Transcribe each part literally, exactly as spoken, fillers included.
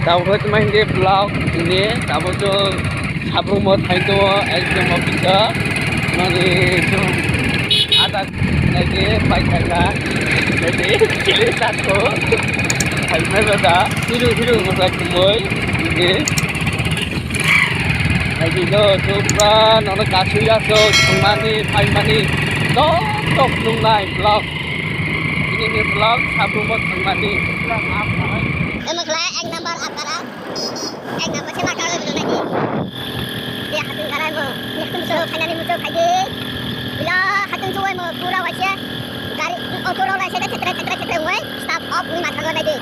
Tabuk khe tma hindi vlog hindi, tabuk chwng Sabrumbo thai tongo exam office o. Mani chwng ada naidi pai thaila, naidi chili tako. Thaimai bada hiru hiru mokla kumoi hindi. Naidi do chwng pura nono kasui aso thangmani phaimani tok tok nungnai vlog. Ini ni vlog Sabrumbo thangmani. Emo khlai ek number akara. Ek number se makar oi nai di. Dia hatun garai mo. Yakun so finally mucho khai di. Bila hatun so mo pura waise. Gari auto rok lai se de chetre chetre chetre oi. Stop off ni matha go nai di.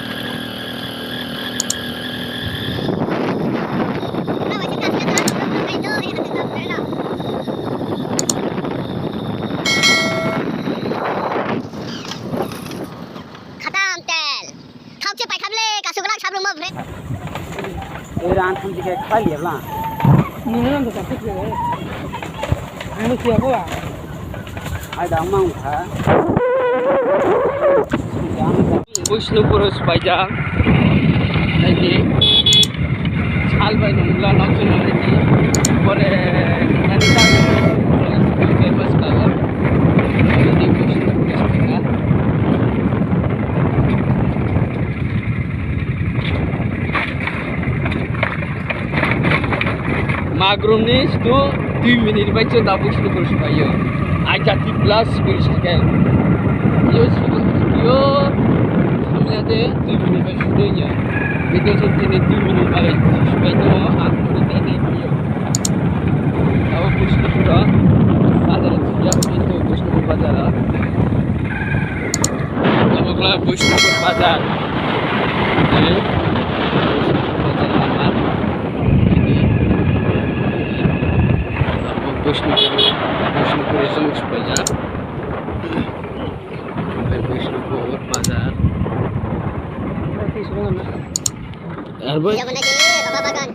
Pura waise kas kas khai do e hatun garai lo. Khatam tel. Thok che pai kham le, kasu glak Sabrumbo bre. Era an thum dikhe khai liya bla. Nini nang to kasu khe. Ani kya ko ba? Ai da mang kha. Bishnupur Hospital. Naidi. Sal bai nungla nok chuna naidi. Pore nani ta. Naidi Bishnupur Hospital. Magrum ni situ dui minute bai chwng tabuk situ kwrwi swbaio. Aita tip plus kwrwi sakel. Yo situ yo samya de dui minute bai sudo ya. Video chwng tini dui minute bai subai to ang tini tini yo. Tabuk Bishnupur bazar ya, Bishnupur bazar. Tabuk la Bishnupur bazar. Ini Bishnupur bazar lama. Ini Bishnupur, Bishnupur itu bazar. Bishnupur bazar. Arbo. Iya, mana sih, Bapak Bagan?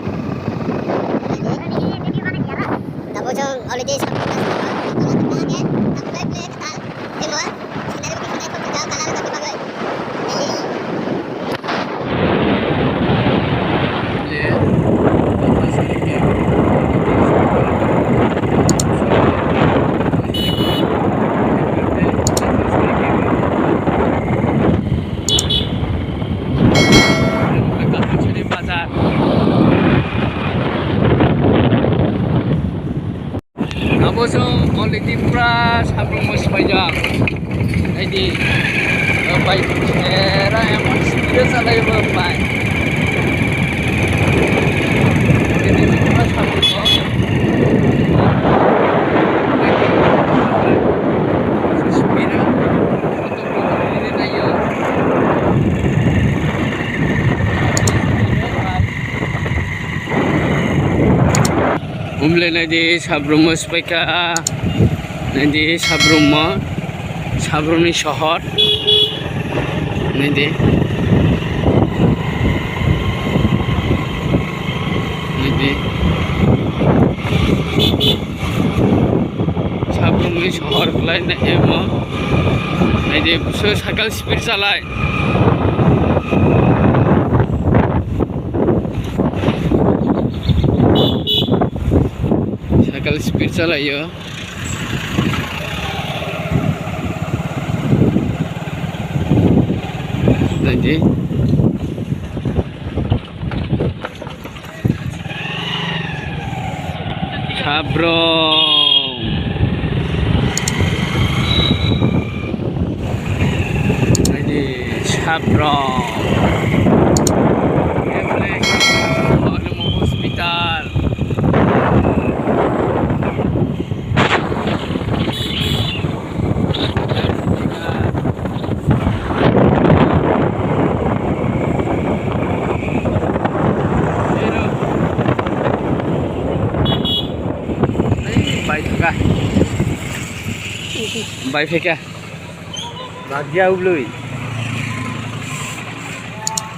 Tabuk chwng already sampai. Tabuk live play khatal. Timo, scenery bo kisa naithok jao, color rok bagwi. Bazar. Abo chwng already pura Sabrumbo swbaijak. Naidi, o bike sera emon speed o chalai bo bike. Already pura Sabrumbo. Speed o. Umle naidi Sabrumbo swbaikha, naidi Sabrumbo, Sabrumni sohor, naidi, naidi. Sabrumni sohor khlai na emo. Naidi, buso cycle speed chalai. Cycle speed chalaio. Naidi. Sabrum. Ini Sabrum. Hospital. Bai phika. Bai phika. Bagia ublui.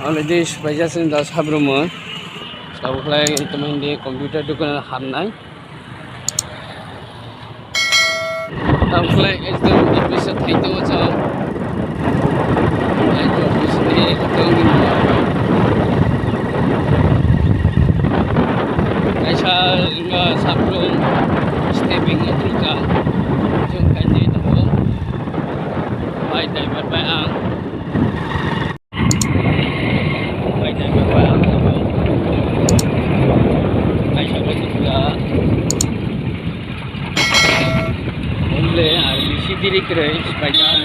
Already swaijak sini da Sabrum. Tabuk lai itu main di computer dukan hamnai. Tamo khlai ekdom office o thai tongo chwng. Office ni tongni. Kiri kiri, spajak.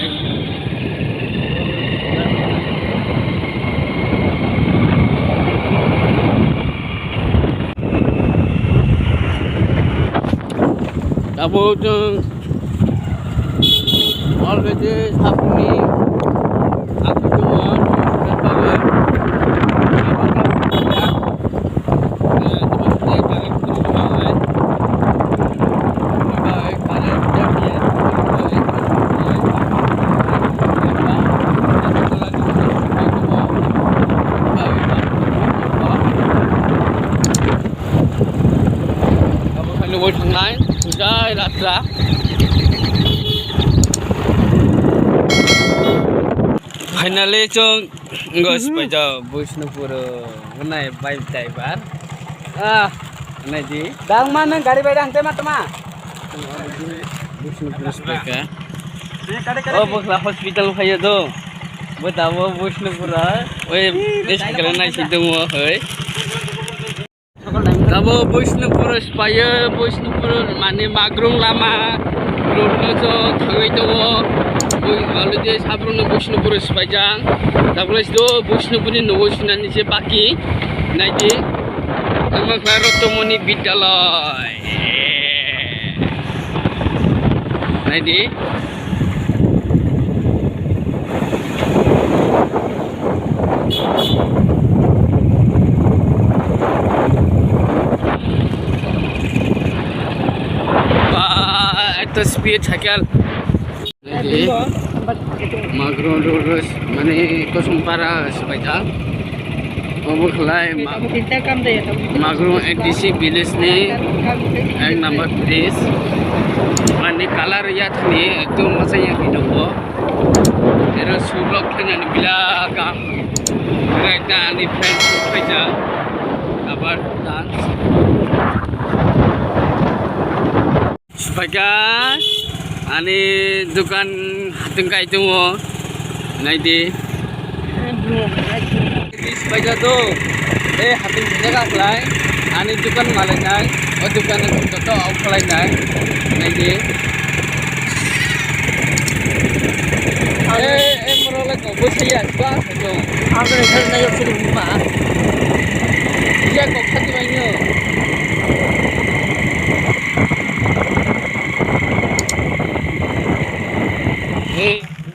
Tabuk chwng already sabuni aku tongo, Abo khaino bo thangnai, jai ratra. Finally, chwng ngo spajak Bishnupur, nai bai driver. Ah, nai di. Dang ma nang gari bai dang te ma tama. Bishnupur spajak. Oh, bokla hospital phaiya do. Bo tamo Bishnupur ai. Oi, bes kala nai si tongo, hoi. Tabo Bishnupur spaiyo, Bishnupur mane Magrung lama road no chwng thangwi tongo. Bui already sabrung no Bishnupur spaijang. Tabole do Bishnupur ni nogo sinani se baki naidi. Tamo khlai Rottomoni Bidyalay. Naidi. Ba, eto speed cycle. Magrung road, mane Kosongpara swbaijak. Obo khlai ma-, Magrung A D C village ni ek number bridge. Ani colour ya thani ekdom masa ya hinwi tongo. Ero surlok khainani bila kaham. Ero ekta ani friend suk khaijak. Abar dance. Swbaikha ani dukan hatwng kai tongo, naidi. Swbaikha do, tei hatwng jaga khlai ani dukan malainai, o dukan joto off khlainai, naidi. Ei, ei, morok le kok bwsai ya, swkang. Ang to naikhe naiyok sini buma. Iya kok khati bai no.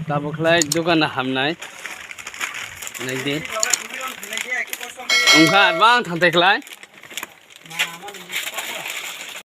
Tabuk khlai dukan hamnai. Naidi. Wngkha bang thangtai khlai.